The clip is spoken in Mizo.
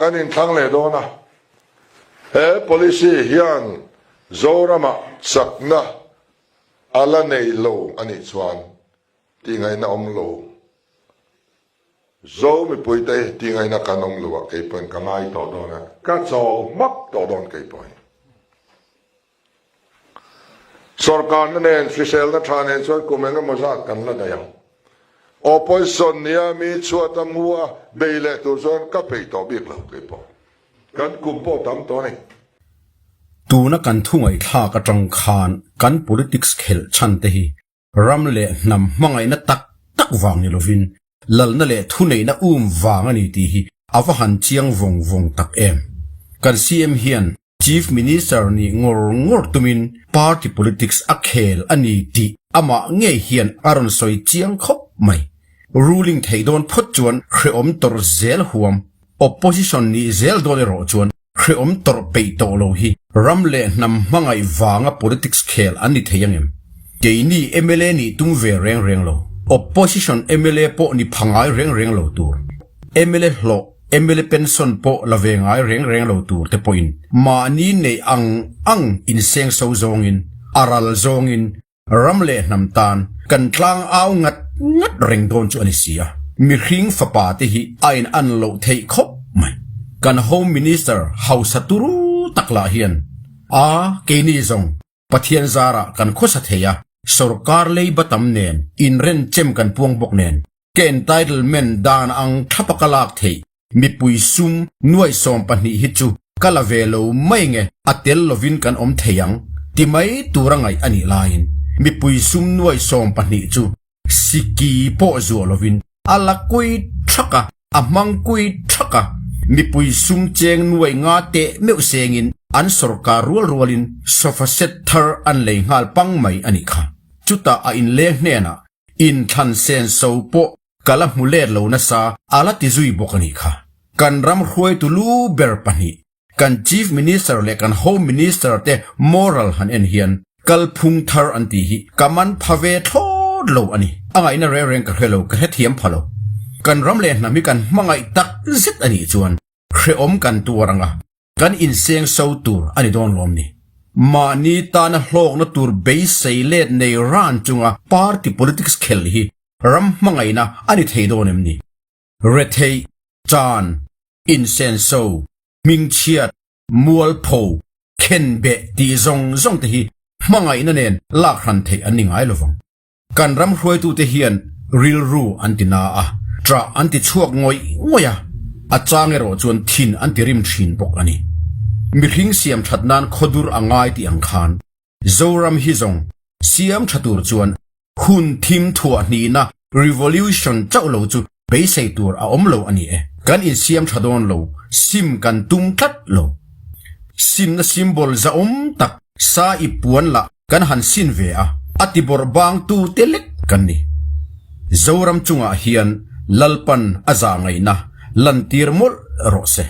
Kan inthlang leh dawn a, he policy hian Zoramah chakna a la nei lo a nih chuan tihngaihna awm lo. Zo mipuite tihngaihna kan awm lo ah kei pawhin ka ngai tawh dawn a, ka chawl hmak tawh dawn kei pawhin. Sorkarna nen hriselna tha nen chuan kum eng emaw zat kan la daih ang. Opposition nia mi chhuat a mu a bei leh tur chuan ka peih tawh bik lo kei pawh. Kan kum pawh tam tawh a ni. Tuna kan thu ngaihthlak atang khan kan politics khelh chhan te hi ram leh hnam hmangaihna tak tak vang ni lovin lalna leh thuneihna um vang a ni tih hi a va han chiang vawng vawng tak em. Kan CM hian Chief Minister nih ngawr ngawr tumin party politics a khel a ni tih amah ngei hian a rawn sawi chiang khawp mai. Ruling theih dawn phawt chuan hrehawm tawrh zel huam, opposition nih zel dawn erawh chuan hrehawm tawrh peih tawh lo hi ram leh hnam hmangaih vanga politics khel an ni thei angem? Keini mla nih tum ve reng reng lo, opposition mla pawh ni pha ngai reng reng lo tur, mla hlawh, Mla pension pawh la ve ngai reng reng lo tur te pawhin mahni neih ang ang inseng so zawngin, a ral zawngin ram leh hnam tan kan tlang au ngat ngat reng dawn chu a ni si a. Mihring fapa te hi a in an loh theih khawp mai. Kan Home Minister hausa turu tak lah hian a keini zawng Pathian zarah kan khawsa thei a, sorkar leiba tam nen inrenchem kan puang bawk nen Ka entitlement dan ang thlapa ka lak theih mipui sum nuaih 12 hi chu ka la ve lo mai nge a tel lovin kan awm thei ang ti mai tura ngaih a nih laiin mipui sum nuaih 12 chu siki pawh zuah lovin a la kui thak a, a hmang kui thak a, mipui sum cheng nuaih nga teh meuh sengin an sorkar rual rualin sofa set thar an lei nghal pang mai a nih kha. Chutah a inleng hnenah Inthlan senso pawh ka la hmu let lo nasa a la ti zui bawk a nih kha. Kan ram hruaitu lu ber pahnih, kan Chief Minister leh kan Home Minister te moral han en hian kalphung thar an tih hi ka man pha ve thlawt lo a ni. A ngaihna reng reng ka hre lo, ka hrethiam pha lo. Kan ram leh hnam hi kan hmangaih tak zet a nih chuan hrehawm kan tuar ang a, Kan inseng so tur a ni dawn lawm ni? Mahni tana hlawkna tur beisei let nei ran chunga party politics khel hi ram hmangaihna a ni thei dawn em ni? Retheih, chan, insenso, hmingchhiat, mualpho, khenbeh tih zawng zawng te hi hmangaihna nen lak hran theih an ni ngai lovang. Kan ram hruaitute hian rilru an ti na a, ṭah an ti chhuak ngawih ngawih a, a chang erawh chuan thin an ti rim ṭhin bawk a ni. Mihring siam ṭhat nan khawdur a ngai tih ang khan Zoram hi zawng siam ṭha tur chuan hun thim thuah hnihna revolution chauh lo chu beisei tur a awm lo a ni e. Kan insiam ṭha dawn lo, sim kan tum tlat lo. Simna symbol zahawm tak sa i puan lah Kan han sin ve a, a ti bawrh bang tu te lek kan ni. Zoram chungah hian Lalpan a zah ngaihna lantir mawlh rawh se.